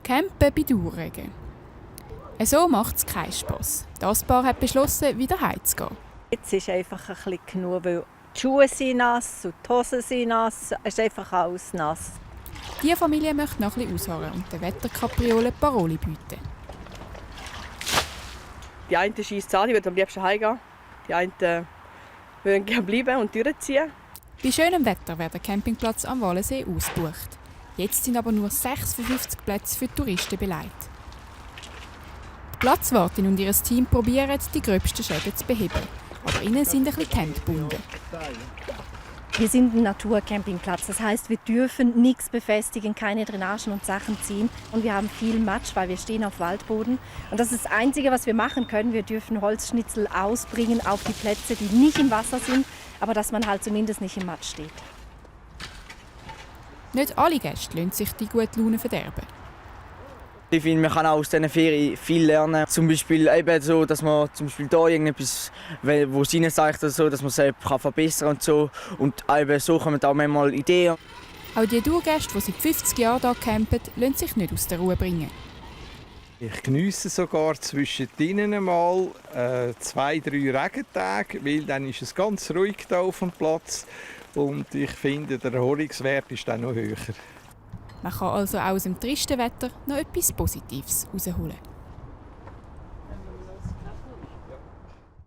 Campen bei Dauerregen. So macht es keinen Spass. Das Paar hat beschlossen, wieder heimzugehen. Jetzt ist einfach ein bisschen genug, weil die Schuhe sind nass und die Hosen sind nass. Es ist einfach alles nass. Die Familie möchte noch ein bisschen ausharren und der Wetterkapriole Paroli bieten. Die einen schiessen an, die wollen am liebsten heimgehen. Die einen wollen gerne bleiben und durchziehen. Bei schönem Wetter wird der Campingplatz am Wallensee ausgebucht. Jetzt sind aber nur 6 von 50 Plätze für Touristen belegt. Die Platzwartin und ihr Team probieren, die gröbsten Schäden zu beheben. Aber ihnen sind ein bisschen die Hände gebunden. Wir sind ein Naturcampingplatz. Das heißt, wir dürfen nichts befestigen, keine Drainagen und Sachen ziehen. Und wir haben viel Matsch, weil wir stehen auf Waldboden. Und das ist das Einzige, was wir machen können. Wir dürfen Holzschnitzel ausbringen auf die Plätze, die nicht im Wasser sind, aber dass man halt zumindest nicht im Matsch steht. Nicht alle Gäste lassen sich die gute Laune verderben. Ich finde, man kann auch aus diesen Ferien viel lernen. Zum Beispiel eben so, dass man zum Beispiel da irgendetwas, wo es ihnen sagt, oder so, dass man es verbessern kann und so. Und eben so kommen auch manchmal Ideen. Auch die Tourgäste, die seit 50 Jahren hier campen, lassen sich nicht aus der Ruhe bringen. Ich geniesse sogar zwischendrin einmal 2-3 Regentage, weil dann ist es ganz ruhig hier auf dem Platz. Und ich finde, der Erholungswert ist dann noch höher. Man kann also auch aus dem tristen Wetter noch etwas Positives herausholen.